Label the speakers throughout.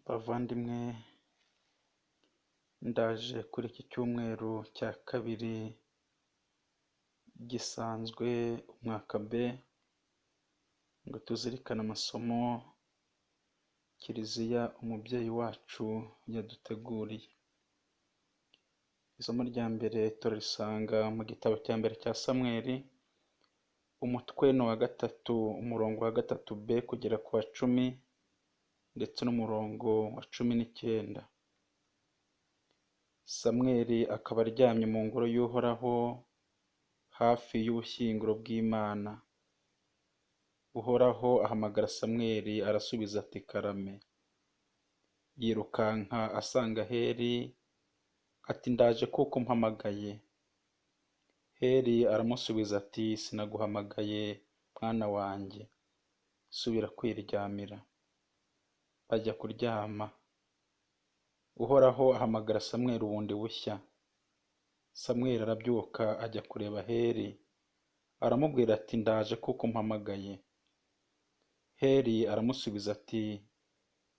Speaker 1: Bavandimwe, ndaje kuri iki cyumweru cya kabiri gisanzwe umwaka B, ngo tuzirikane amasomo Kiliziya umubyeyi wacu yaduteguriye. Isomo rya mbere turarisanga mu gitabo cya mbere cya Samweli, umutwe ni uwa 3, umurongo wa 3b kugera ku wa 10 ndetse n'umurongo wa 19. Samweli akaba aryamye mu ngoro y'Uhoraho hafi y'ubushyinguro bw'Imana. Uhoraho ahamagara Samweli, arasubiza ati karame. Yirukanka asanga Heli ati ndaje kuko umpamagaye. Heli aramusubiza ati sinaguhamagaye mwana wanjye, subira kwiryamira. Bajya kuryama. Uhoraho ahamagara Samweli bundi bushya. Samweli arabyuka ajya kureba Heli, aramubwira ati ndaje kuko umpamagaye. Heli aramusubiza ati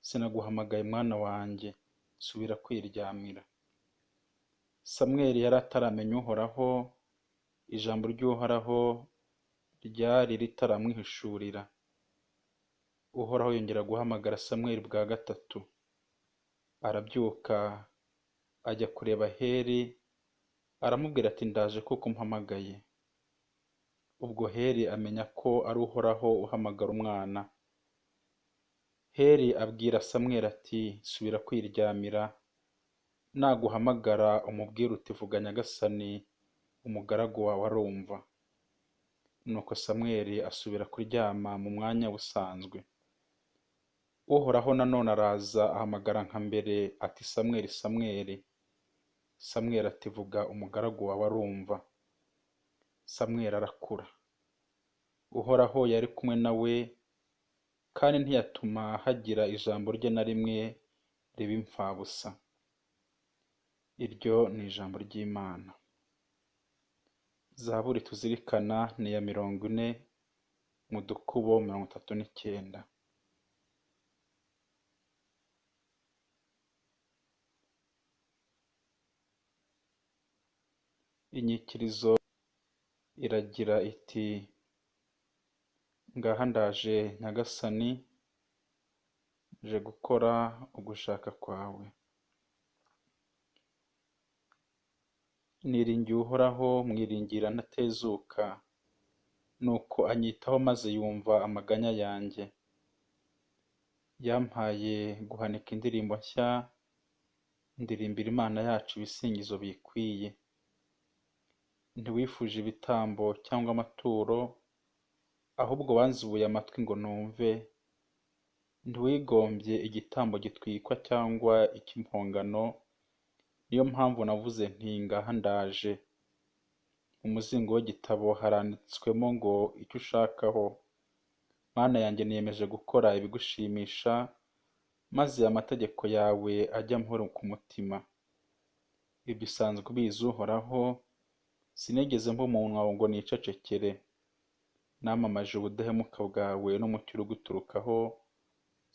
Speaker 1: sinaguhamagaye mwana wanjye, subira kwiryamira. Samweli yari ataramenya Uhoraho, ijambo ry'Uhoraho ryari ritaramwihishurira. Uhoraho yongera guhamagara Samweli bwa gatatu. Arabyuka ajya kureba Heli, aramubwira ati ndaje kuko umpamagaye. Ubwo Heli amenya ko ari Uhoraho uhamagara umwana. Heli abwira Samweli ati subira kwiryamira, naguhamagara umubwire uti vuga Nyagasani, umugaragu wawe arumva. Nuko Samweli asubira kuryama mu mwanya usanzwe. Uhoraho nanone araza ahamagara nka mbere ati Samweli, Samweli. Samweli ati vuga umugaragu wawe arumva. Samweli arakura. Uhoraho yari kumwe na we, kandi ntiyatuma hagira ijambo rye na rimwe riba imfabusa. Iryo ni ijambo ry'Imana. Zaburi tuzirikana ni iya 40 mu dukubo 39. Inyikirizo iragira iti ngaha ndaje Nyagasani, nje gukora ugushaka kwawe. Niringiye Uhoraho, mwiringira ntatezuka, nuko anyitaho maze yumva amaganya yanjye. Yampaye guhanika indirimbo nshya, ndirimbira Imana yacu ibisingizo biyikwiye. Ntiwifuje ibitambo cyangwa amaturo, ahubwo wanzibuye amatwi ngo numve. Ntiwigombye igitambo gitwikwa cyangwa icy'impongano, niyo mpamvu navuze nti ngaha ndaje. Mu muzingo w'igitabo haranditswemo ngo icyo ushakaho. Mana yanjye, niyemeje gukora ibigushimisha, maze amategeko yawe ajye ampora ku mutima. Ibyo usanzwe ubizi Uhoraho, sinigeze mba umunwa ngo nicecekere. Namamaje ubudahemuka bwawe n'umucyo uguturukaho,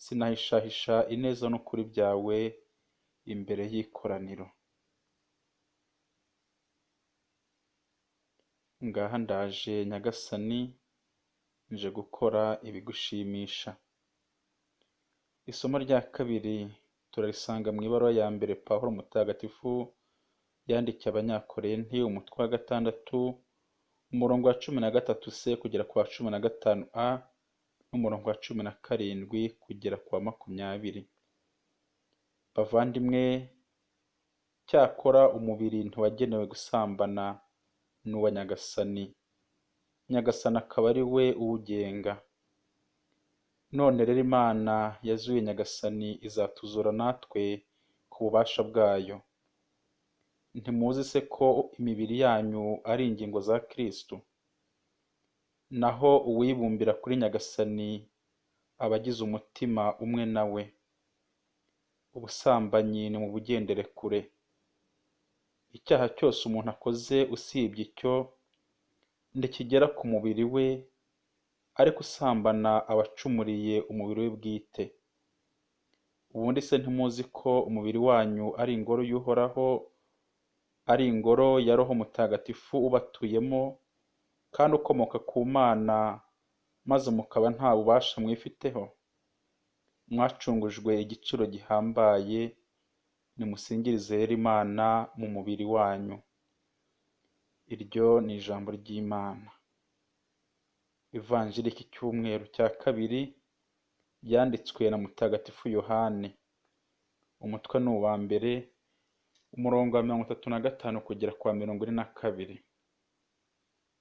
Speaker 1: sinahishahisha ineza n'ukuri byawe imbere y'ikoraniro. Ngaha ndaje Nyagasani, nje gukora ibigushimisha. Isomo rya kabiri turarisanga mu ibaruwa ya mbere Pawulo Mutagatifu yandikiye Abanyakorenti, umutwe wa 6, umurongo wa 13c kugera ku wa 15a n'umurongo wa 17 kugera ku wa 20. Bavandimwe, cyakora umubiri ntiwagenewe gusambana n'uwa Nyagasani, Nyagasani akaba ari we uwugenga. None rero Imana yazuye Nyagasani izatuzura natwe ku bubasha bwayo. Ntimuzi se ko imibiri yanyu ari ingingo za Kristo? Naho uwibumbira kuri Nyagasani aba agize umutima umwe na we. Ubusambanyi nimubugendere kure. Icyaha cyose umuntu akoze usibye icyo ntikigera ku mubiri we, ariko usambana aba acumuriye umubiri we bwite. Ubundi se ntimuzi ko umubiri wanyu ari ingoro y'Uhoraho, ari ingoro ya Roho Mutagatifu ubatuyemo kandi ukomoka ku Mana, maze mukaba nta bubasha mwifiteho? Mwacungujwe igiciro gihambaye, nimusingirize rero Imana mu mubiri wanyu. Iryo ni ijambo ry'Imana. Ivanjiri y'iki cyumweru cya kabiri yanditswe na Mutagatifu Yohani. Umutwe ni uwa mbere, umurongo wa 35 kugera ku wa 42.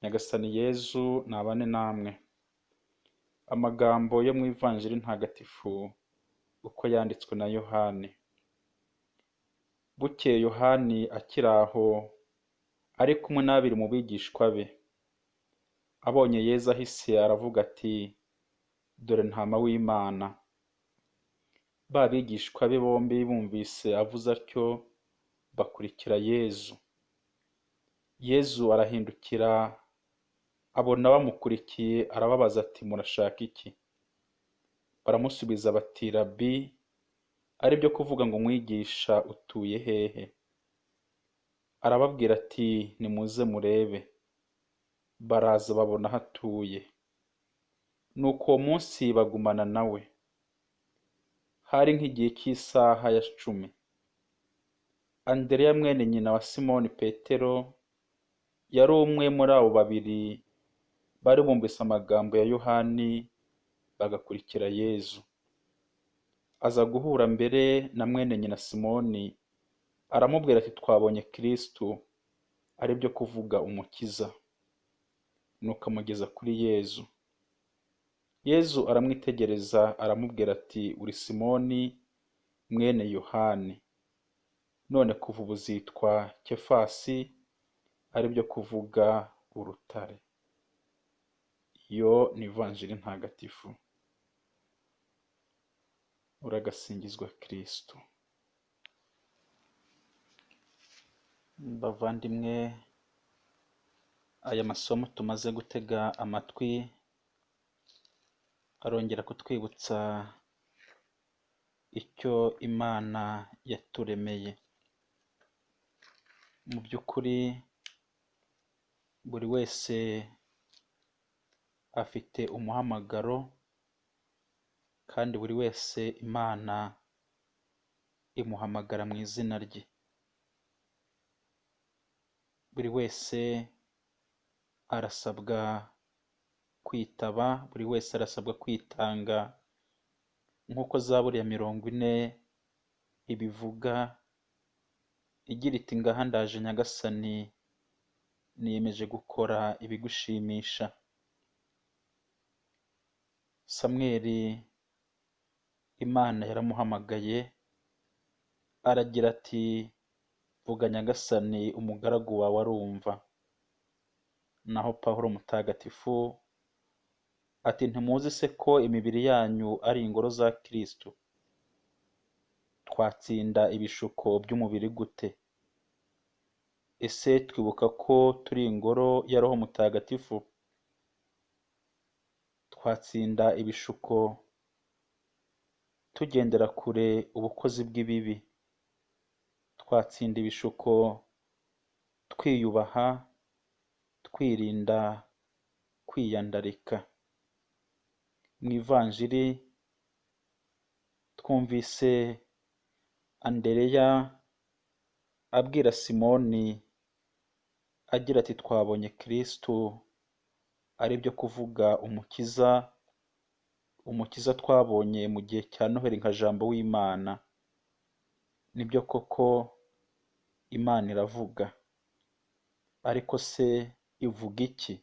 Speaker 1: Nyagasani Yezu nabane namwe. Amagambo yo mu Ivanjiri ntagatifu uko yanditswe na Yohani. Bukeye Yohani akiri aho ari kumwe n'abiri mu bigishwa be, abonye Yezu ahise aravuga ati: "Dore Ntama w'Imana." Ba bigishwa be bombi bumvise avuze atyo bakurikira Yezu. Yezu arahindukira abona bamukurikiye, arababaza ati: "Murashaka iki?" Baramusubiza bati: "Rabi," ari byo kuvuga ngo Mwigisha, utuye hehe? Arababwira ati: "Nimuze murebe." Baraza babona aho atuye. Nuko uwo munsi bagumana na we. Hari nk'igihe cy'isaha ya 10. Andereya mwene nyina wa Simoni Petero yari umwe muri abo babiri bari bumvise amagambo ya Yohani bagakurikira Yezu. Aza guhura mbere na mwene nyina Simoni, aramubwira ati: "Twabonye Kristo," ari byo kuvuga Umukiza. Nuko amugeza kuri Yezu. Yezu aramwitegereza aramubwira ati: "Uri Simoni mwene Yohani, none kuva ubu uzitwa Kefasi," ari byo kuvuga urutare. Iyo ni Ivanjiri ntagatifu. Uragasingizwa Kristo. Bavandimwe, aya masomo tumaze gutega amatwi arongera kutwibutsa icyo Imana yaturemeye. Mu by'ukuri buri wese afite umuhamagaro, kandi buri wese Imana imuhamagara mu izina rye. Buri wese arasabwa kwitaba, buri wese arasabwa kwitanga, nk'uko Zaburi ya 40 ibivuga igira iti: "Ngaha ndaje Nyagasani, niyemeje gukora ibigushimisha." Samweli Imana yaramuhamagaye aragira ati: "Vuga Nyagasani, umugaragu wawe arumva." Naho Pawulo Mutagatifu ati: "Ntimuzi se ko imibiri yanyu ari ingoro za Kristo? Twatsinda ibishuko by'umubiri gute? Ese twibuka ko turi ingoro ya Roho Mutagatifu? Twatsinda ibishuko tugendera kure ubukozi bw'ibibi. Twatsinda ibishuko twiyubaha, twirinda kwiyandarika." Mu Ivanjiri twumvise Andereya abwira Simoni agira ati: "Twabonye Kristo," ari byo kuvuga Umukiza, Umukiza twabonye mu gihe cya Noheli nka Jambo w'Imana. Nibyo koko Imana iravuga, ariko se ivuga iki?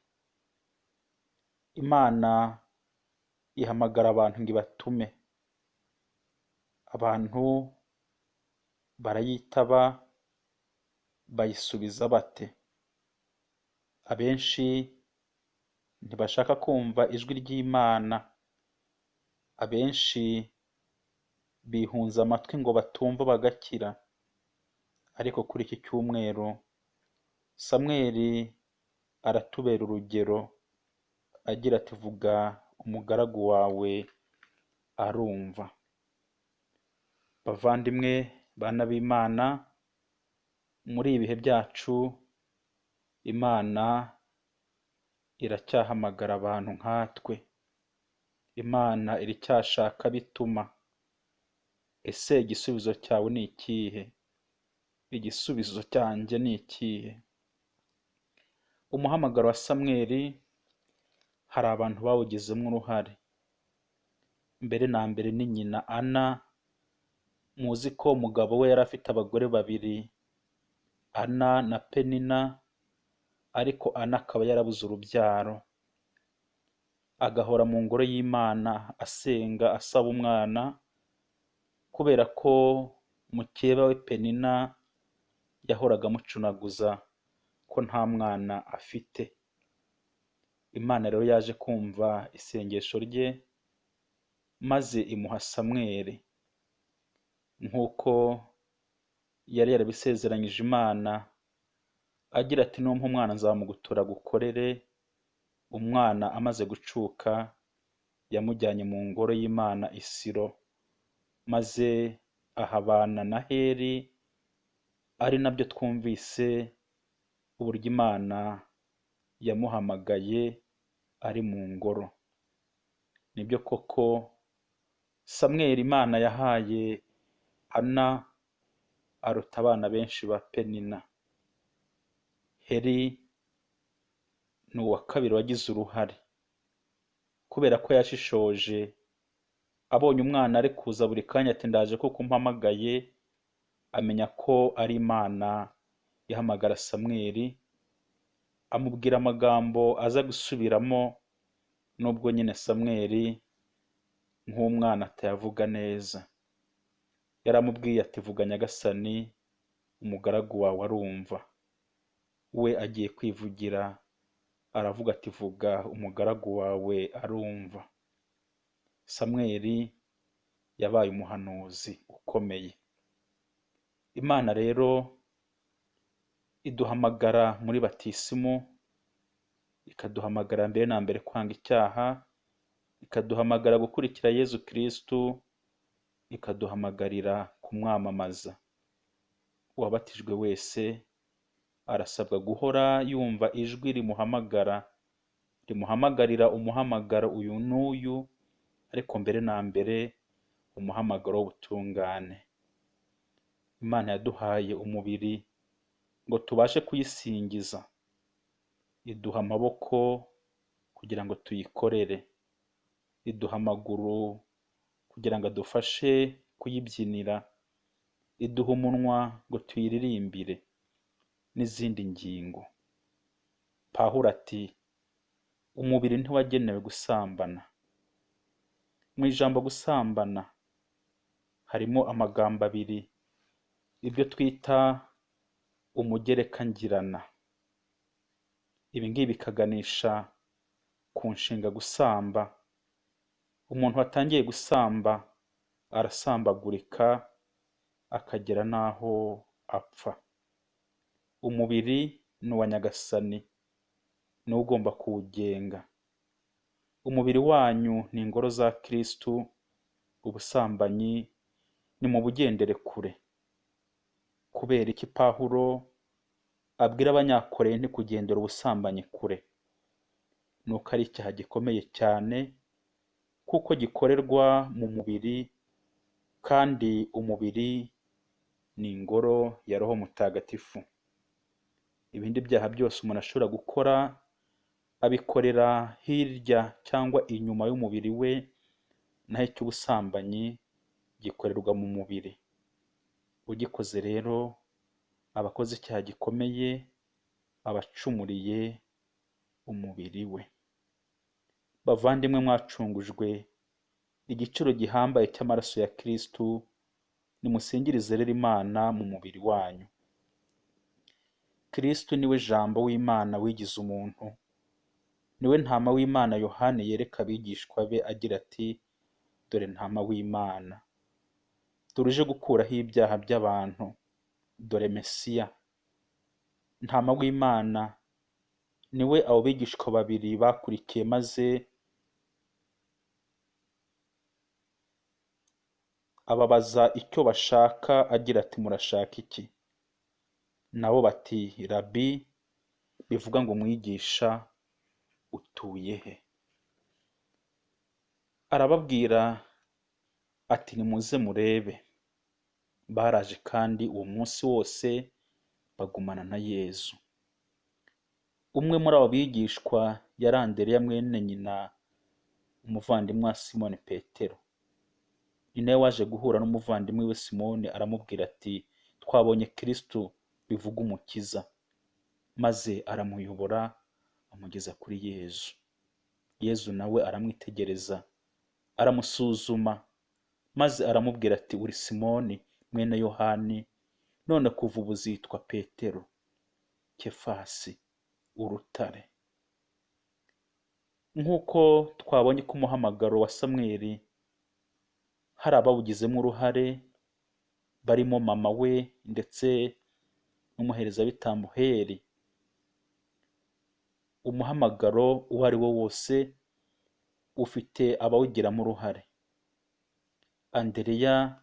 Speaker 1: Imana ihamagara abantu ngo ibatume. Abantu barayitaba, bayisubiza bate? Abenshi ntibashaka kumva ijwi ry'Imana. Abenshi bihunza amatwi ngo batumva bagakira. Ariko kuri iki cyumweru Samweli aratubera urugero agira ati: "Vuga umugaragu wawe arumva." Bavandimwe, bana b'Imana, muri ibi bihe byacu Imana iracyahamagara abantu nkatwe. Imana iracyashaka bituma. Ese igisubizo cyawe ni ikihe? Igisubizo cyanjye ni ikihe? Umuhamagaro wa Samweli hari abantu bawugizemo uruhare. Mbere na mbere ni nyina Ana, muzi ko umugabo we yari afite abagore babiri, Ana na Penina, ariko Ana akaba yarabuze urubyaro, agahora mu ngoro y'Imana asenga asaba umwana, kubera ko mukeba we Penina yahoraga amucunaguza ko nta mwana afite. Imana rero yaje kumva isengesho rye, maze imuha Samweli nk'uko yari yarabisezeranyije Imana, agira ati numpa umwana nzamugutura agukorere. Umwana amaze gucuka yamujyanye mu ngoro y'Imana i Silo, maze ahabana na Heli, ari nabyo twumvise uburyo Imana yamuhamagaye ari mu ngoro. Nibyo koko Samweli Imana yahaye Ana aruta abana benshi ba Penina. Heli ni uwa kabiri wagize uruhare, kubera ko yashishoje abonye umwana ari kuza buri kanya ati ndaje kuko umpamagaye, amenya ko ari Imana ihamagara Samweli, amubwira amagambo aza gusubiramo, nubwo nyine Samweli nk'umwana atayavuga neza. Yaramubwiye ati vuga Nyagasani, umugaragu wawe arumva. We agiye kwivugira aravuga ati vuga umugaragu wawe arumva. Samweli yabaye umuhanuzi ukomeye. Imana rero iduhamagara muri batisimu, ikaduhamagara mbere na mbere kwanga icyaha, ikaduhamagara gukurikira Yezu Kristu, ikaduhamagarira kumwamamaza. Uwabatijwe wese arasabwa guhora yumva ijwi rimuhamagara, rimuhamagarira umuhamagaro uyu n'uyu, ariko mbere na mbere umuhamagaro w'ubutungane. Imana yaduhaye umubiri ngo tubashe kuyisingiza, iduha amaboko kugira ngo tuyikorere, iduha amaguru kugira ngo adufashe kuyibyinira, iduha umunwa ngo tuyiririmbire, n'izindi ngingo. Pawulo ati umubiri ntiwagenewe gusambana. Mu ijambo gusambana harimo amagambo abiri, ibyo twita umugerekangirana. Ibi ngibi bikaganisha ku nshinga gusamba. Umuntu watangiye gusamba arasambagurika akagera n'aho apfa. Umubiri ni uwa Nyagasani, niwe ugomba kuwugenga. Umubiri wanyu ni ingoro za Kristu, ubusambanyi nimubugendere kure. Kubera iki Pawulo abwira Abanyakorenti kugendera ubusambanyi kure? Nuko ari icyaha gikomeye cyane, kuko gikorerwa mu mubiri, kandi umubiri ni ingoro ya Roho Mutagatifu. Ibindi byaha byose umuntu ashobora gukora abikorera hirya cyangwa inyuma y'umubiri we, naho icy'ubusambanyi gikorerwa mu mubiri. Ugikoze rero aba akoze icyaha gikomeye, aba acumuriye umubiri we. Bavandimwe, mwacungujwe igiciro gihambaye cy'amaraso ya Kristu, nimusingirize rero Imana mu mubiri wanyu. Kristu niwe Jambo w'Imana wigize umuntu, niwe ntama w'Imana Yohani yereka abigishwa be agira ati dore ntama w'Imana, dore uje gukuraho ibyaha by'abantu, dore Mesiya. Ntama w'Imana niwe abo bigishwa babiri bakurikiye, maze Ababaza icyo bashaka agira ati murashaka iki? Nabo bati Rabi, bivuga ngo mwigisha, utuye he? Arababwira ati nimuze murebe. Baraje kandi uwo munsi wose bagumana na Yezu. Umwe muri abo bigishwa yari Andereya mwene nyina umuvandimwe wa Simoni Petero. Ni nawe waje guhura n'umuvandimwe we Simoni, aramubwira ati twabonye Kristo, bivuga Umukiza. Maze aramuyobora amugeza kuri Yezu. Yezu nawe aramwitegereza, aramusuzuma, maze aramubwira ati uri Simoni mwene Yohani, none kuva ubu uzitwa Petero, Kefasi, urutare. Nk'uko twabonye ko umuhamagaro wa Samweli hari abawugizemo uruhare, barimo mama we ndetse n'umuherezabitambo Heli. Umuhamagaro uwo ari wo wose ufite abawugiramo uruhare. Andereya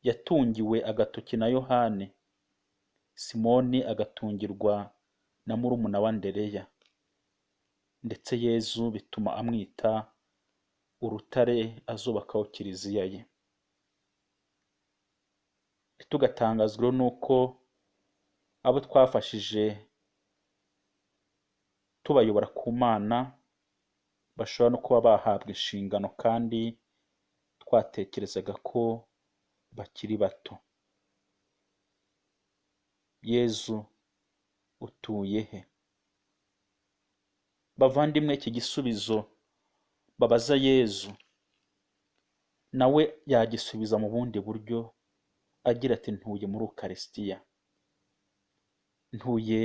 Speaker 1: yatungiwe agatoki na Yohani, Simoni agatungirwa na murumuna wa Andereya, ndetse Yezu bituma amwita urutare azubakaho kiliziya ye. Ntitugatangazwe n'uko abo twafashije tubayobora ku Mana bashobora no kuba bahabwa inshingano kandi twatekerezaga ko bakiri bato. Yezu utuye he? Bavandimwe, iki gisubizo babaza Yezu nawe yagisubiza mu bundi buryo agira ati ntuye muri Ukarisitiya, ntuye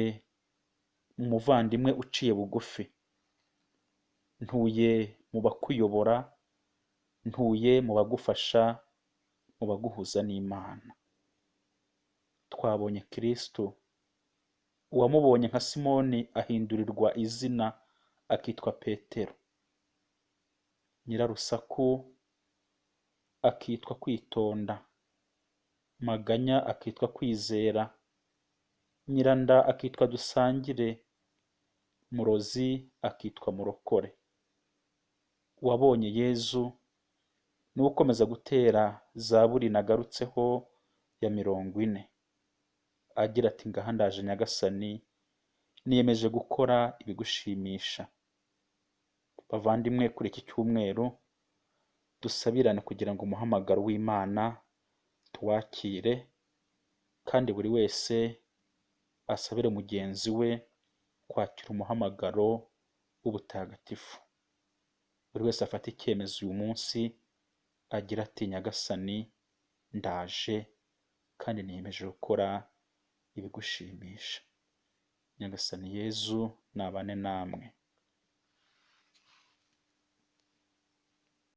Speaker 1: mu muvandimwe uciye bugufi, ntuye mu bakuyobora, ntuye mu bagufasha, mu baguhuza n'Imana. Twabonye Kristo, uwamubonye nka Simoni ahindurirwa izina akitwa Petero, nyirarusaku akitwa Kwitonda, Maganya akitwa Kwizera, Nyiranda akitwa Dusangire, Murozi akitwa Murokore. Uwabonye Yezu niwe ukomeza gutera zaburi nagarutseho ya 40, agira ati ngaha ndaje Nyagasani, niyemeje gukora ibigushimisha. Bavandimwe, kuri iki cyumweru dusabirane kugira ngo umuhamagaro w'Imana tuwakire, kandi buri wese asabire mugenzi we kwakira umuhamagaro w'ubutagatifu. Buri wese afate icyemezo uyu munsi agira ati Nyagasani ndaje kandi niyemeje gukora ibigushimisha. Nyagasani Yezu nabane namwe.